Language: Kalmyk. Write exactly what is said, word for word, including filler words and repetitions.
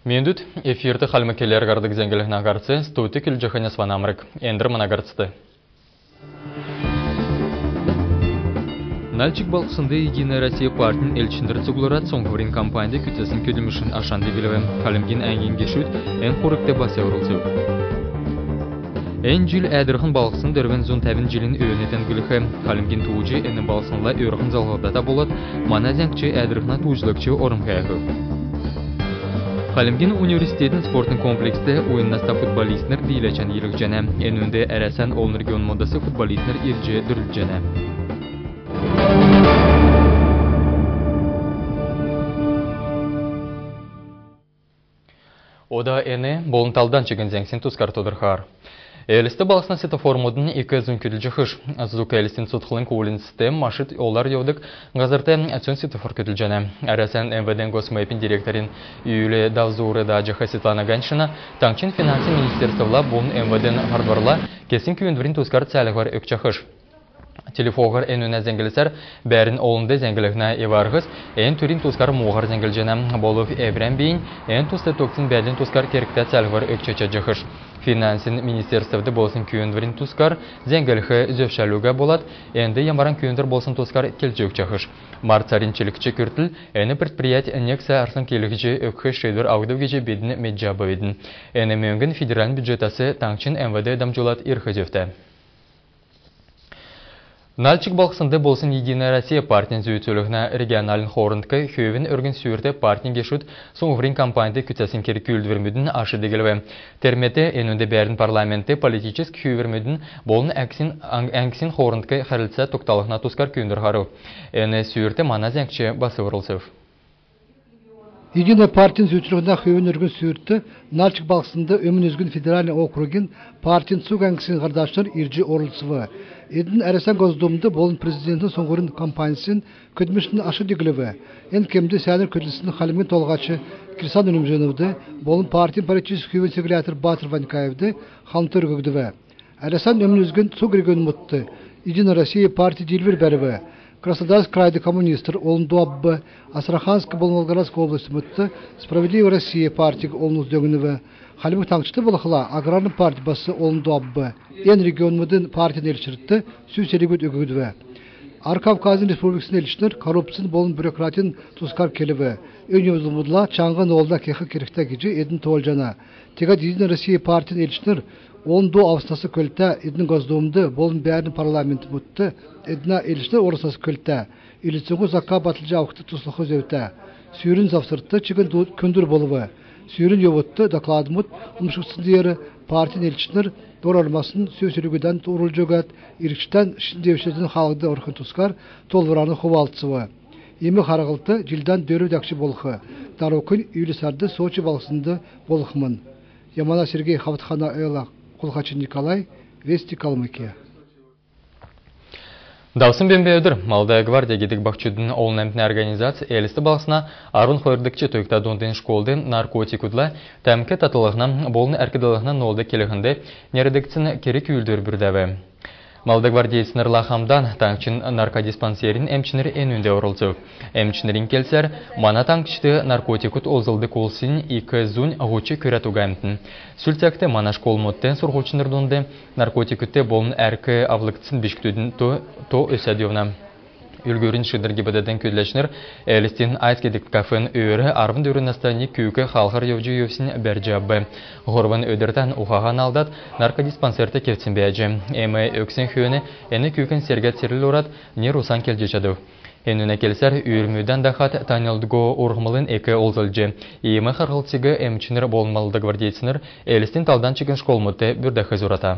Мендвт! Эфирт хальмг келәр һарһдг зәңглһнә һарц. Студьд көдлҗәхнь Сван Амрик. Эндр мана һарцд. Нальчик балһснд «Единая Россия» партин элчнр цуглрад суңһврин кампаньд күцәсн көдлмшин ашан диглв. Хальмгин әңгин гешүд эн хургт бас орлцв. Эн җил Әәдрхн балһсн дөрвн зун тәвн җилин өөн темдглх. Хальмгин тууҗ эн балһснла өөрхн залһлдата болад, мана зәңгч Әәдрхнә тууҗлгч орм хәәхв. Хальмгин университетин спортын комплекст уйн наста футболистнр дииләчән йилһҗәнә. Энүнд Әрәсән олн регионмудас футболистнр ирҗ дөрлдҗәнә. Ода эн болн талдан чигн зәңгсин тускар тодрхар. Элст балһсна светоформудын ик зунь көдлҗәхш. Зуг Элстин цутхлң уульнцст машид олар йовдг һазрт цөн светофор көдлҗәнә. Әрәсән МВД-н Госмепин директорин Юлия Давзур дааҗах Светлана Ганьшина таңһчин финансин министерствла болн МВД-н һардврла кесн күүндврин тускар цәәлһвр өгчәхш. Телефоһар энүнә зәңглсәр бәәрн олнд зәңглһнә эв-арһс эн түрин тускар муһар зәңглҗәнә. Болв эврән бийнь эн туст тогтсн бәәдлин тускар кергтә цәәлһвр өгч чадҗахш. Финансин министерствд болсн күүндврин тускар зәңглх зөвшәлүгә болад, энд ямаран күүндвр болсн тускар келҗ өгчәхш. Март сарин чилгч күртл эн предприять нег сай арслң илгәҗ өгх шиидвр авгдв гиҗ бидн медҗ аввидн. Эн мөңгн федеральн бюджетәс таңһчин МВД дамҗулад ирх зөвтә. Нальчик балһснд болсн «Единая Россия» партин зүүцүлһнә региональн хоорндк хөвин өргн сүүрт партин гешүд суңһврин кампаньд күцәсн керг-үүлдврмүдин аш диглв. Тер мет энүнд бәәрн парламентд политическ хүврмүдин болн әңгсин, әңгсин хоорндк хәрлцә тогталһна тускар күүндвр һарв. Эн сүүрт мана зәңгч бас орлцв. «Единая» партин зүүцүлһнә хөвин өргн сүүрт Нальчик балһснд Өмн үзгин федеральн округин партин цуг әңгсин һардачнр ирҗ орлцв. Эдн Әрәсән Госдумд болн президентин суңһврин кампаньсин көдлмшин аш диглв. Эн кемд сәәнәр көдлсн Хальмгин Толһач Кирсан Нурмҗиновд болн партин политическ хүвин сегләтр Батр Ванькаевд халмт өрггдв. Әрәсән өмн үзгин цуг регионмудт «Единая Россия» парти диилвр бәрв. Краснодарск крайд коммунистнр олн ду авв, Астраханск болн Волгоградск областьмудт «Справедливая Россия» партиг олн улс дөңнв. Хальмг Таңһчд болхла аграрн парти бас олн ду авв. Эн регионмудын партин элчнрт сүв-селгүд өггдв. Ар Кавказин республиксин элчнр коррупцин болн бюрократин тускар келв. Эн йовдлмудла чаңһ ноолдна кех кергтә гиҗ эдн тоолҗана. Тегәд «Единая Россия» партин элчнр олн ду авснас көлтә, эдн Госдумд болн бәәрн парламентмудт эднә элчнр орлцснас көлтә, илдцңгү закка батлҗ авхд туслх зөвтә. Сүүрин завсрт чигн ду-, күндүр болв. Сүүрин йовудт докладмуд умшгдсн деер партин элчнр дор-армасн, сүв-селгүдән орулҗ өгәд, иргчдән шин девсңгүдин хаалһд орхин тускар тоолврарн хувалцв. Иим харһлт җилдән дөрвдгч болх. Дарукнь июль сард Сочи балһснд болхмн. Ямана Сергей, Хавтхана Элла, Кулхачин Николай, Вести Калмыкия. Давсн бембә өдр. «Молодая гвардия» гидг баһчудын олн әмтнә организац Элст балһсна арвн хойрдгч тойгта дундын школд наркотикудла тәмк татлһна болн әркдлһнә ноолд келһнд нерәдгдсн керг-үүлдвр бүрдәв. Молодогвардеецнрла хамдан таңһчин наркодиспансерин эмчнр энүнд орлцв. Эмчнрин келсәр, мана таңһчд наркотикуд олзлдг улсин ик зунь һуч күрәд уга әмтн. Сүл цагт мана школмудт сурһульчнр дунд наркотикудт болн әрк авлгдсн бичкдүдин то, то өсәд йовна. Үлгүрин шидр ГИБДД-н көдләчнр Элстин «Айс» гидг кафен өөр арвн дөрвн наста нег күүк хаалһар йовҗ йовсинь бәрҗ авв. Һурвн өдртән ухаһан алдад, наркодиспансерт кевтсн бәәҗ. Эм өгсн хөөн эн күүкн сергәд серлл орад, нер-усан келҗ чадв. Энүнә келсәр, үүрмүдән дахад таньлдго урһмлын эк олзлҗ. Иим харһлтсиг эмчнр болн молодогвардеецнр Элстин талдан чигн школмудт бүрдәх зурата.